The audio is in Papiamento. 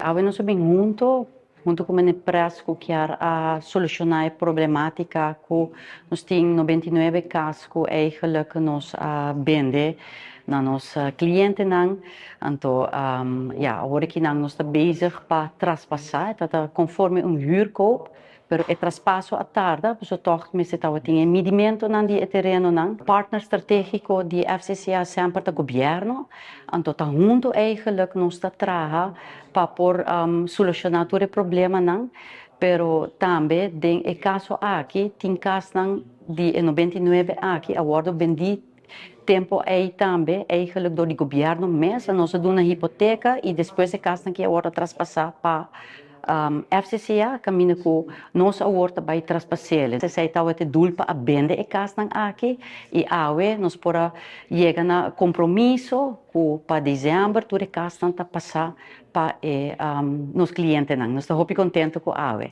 Awe nos a bin hunto, hunto cu meneer Pres cu kier a soluciona e problematica cu nos tin 99 cas cu eigenlijk nos a bende na nos clientenan. Anto, ja, awor aki nan nos ta bezig pa traspasa, ta conforme un huurkoop, pero e traspaso a tarda, pues toch mester tabatin e midimentonan di e terenonan. Partner strategico di FCCA semper ta gobierno, anto ta hunto eigenlijk nos ta traha pa por soluciona tur e problemanan, pero tambe den e caso aki tin casnan di e 99 aki a wordo bendi tempo ey tambe eigenlijk door di gobierno mes, nos a duna hipoteca y despues e casnan aki a wordo traspasa pa FCCA, caminda cu nos awor ta bay traspas'e. Esey tabata e doel pa a bende e casnan aki y awe nos por a yega na compromiso cu pa december tur e casnan ta pasa pa e nos clientenan. Nos ta hopi contento cu awe.